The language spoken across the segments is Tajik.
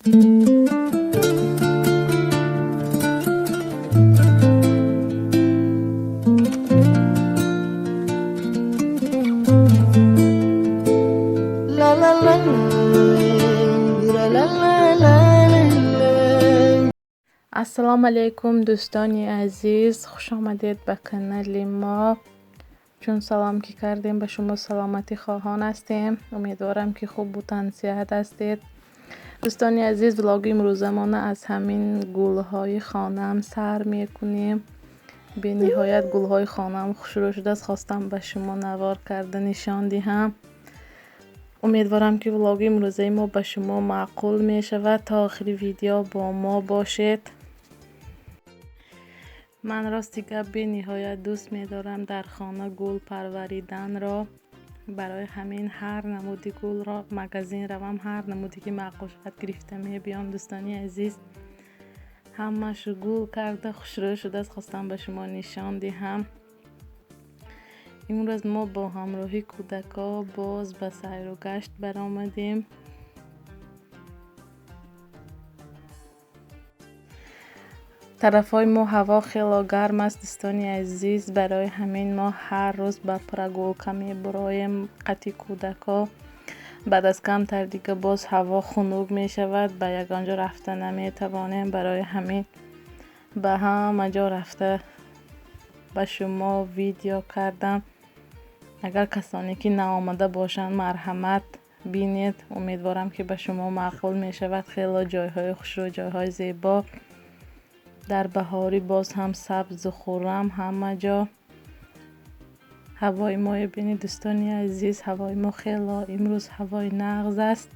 La la la la la la la la. Ассалому алайкум, дӯстони азиз, хушомадед ба канали мо. Чун салом ки кардем, ба шумо саломатӣ хоҳон ҳастем. Умедворам, ки хубу тансиҳат ҳастед. Дӯстони азиз, влоги имрӯзамона аз ҳамин гулҳои хонаам сар мекунем. Бениҳоят гулҳои хонаам хушрӯ шудааст, хостам ба шумо навор карда нишон диҳам. Умедворам, ки влоги имрӯзаи мо ба шумо маъқул мешавад. То охири видео бо мо бошед. Ман, рости гап, бениҳоят дӯст медорам дар хона гул парвариданро. Барои ҳамин ҳар намуди гулро, магазин равам, ҳар намуде ки маъқул шавад, гирифта мебиём. Дӯстони азиз, ҳамааш гул карда, хушрӯ шудааст, хостам ба шумо нишон диҳам. Имрӯз мо бо ҳамроҳи кӯдакҳо боз ба сайру гашт баромадем. Тарафҳои мо ҳаво хело гарм аст, дӯстони азиз. Барои ҳамин мо ҳар рӯз ба прогулка мебуроем қати кӯдакҳо. Баъд аз камтар дига боз ҳаво хунук мешавад, ба ягон ҷо рафта наметавонем. Барои ҳамин ба ҳама ҷо рафта, ба шумо видео кардам. Агар касоне ки наомада бошанд, марҳамат, бинед. Умедворам, ки ба шумо маъқул мешавад. Хело ҷойҳои хушрӯ, ҷойҳои зебо. Дар баҳорӣ боз ҳам сабзу хуррам ҳама ҷо. Ҳавои мо бинед, дӯстони азиз, ҳавои мо хело имрӯз ҳавои нағз аст.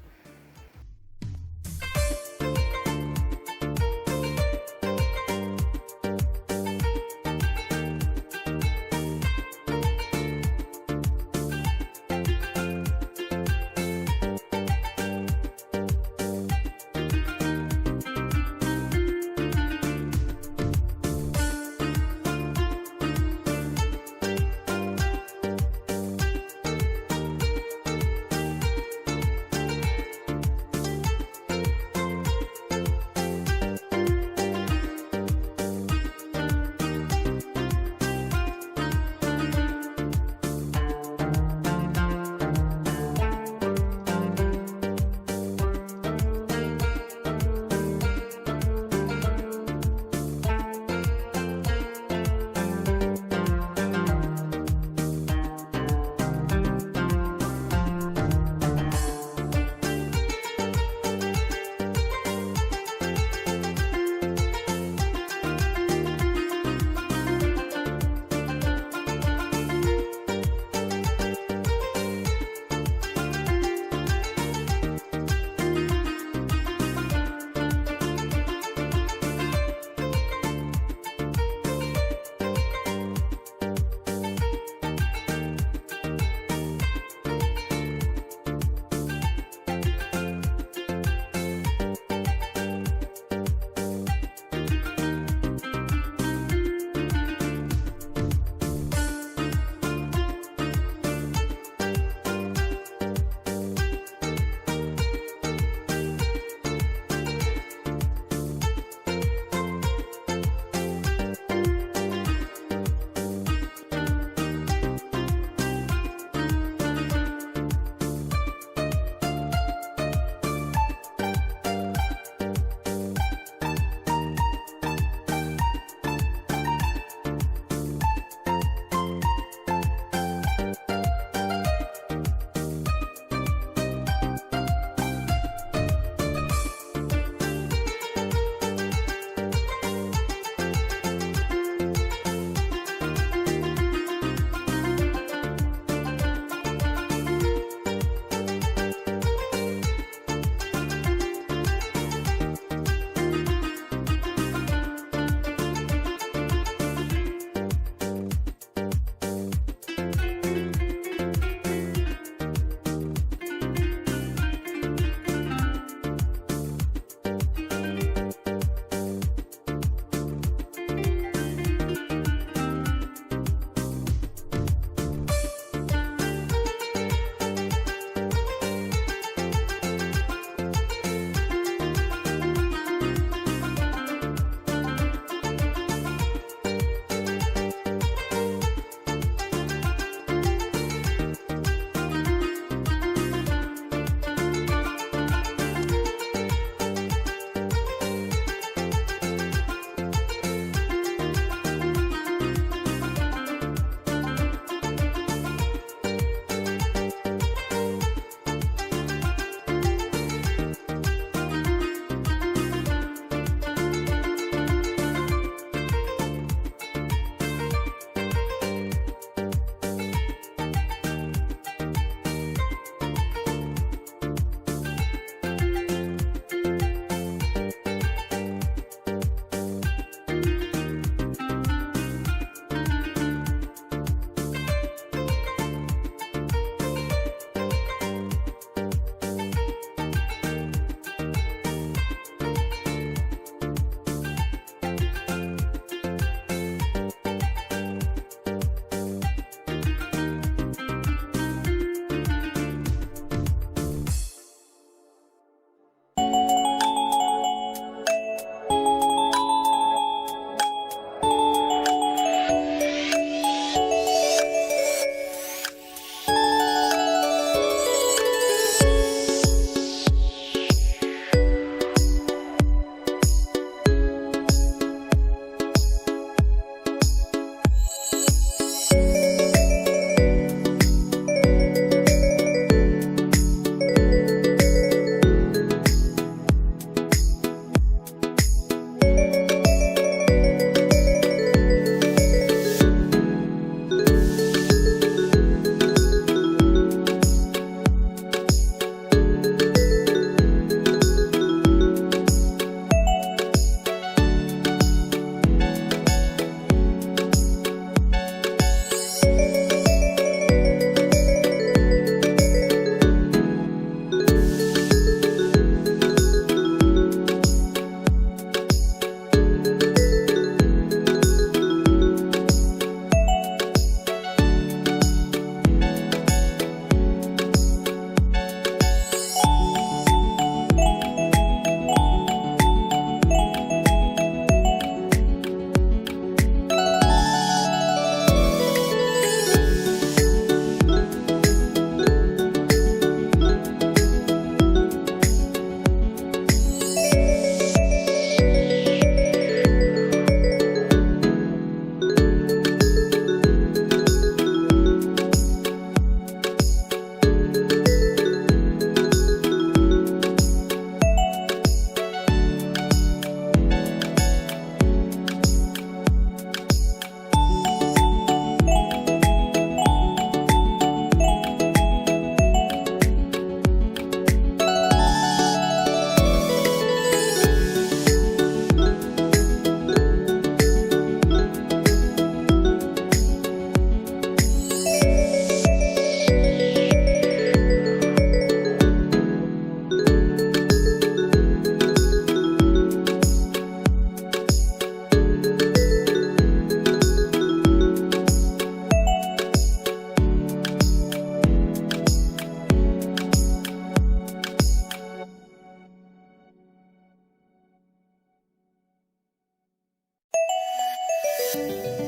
Thank you.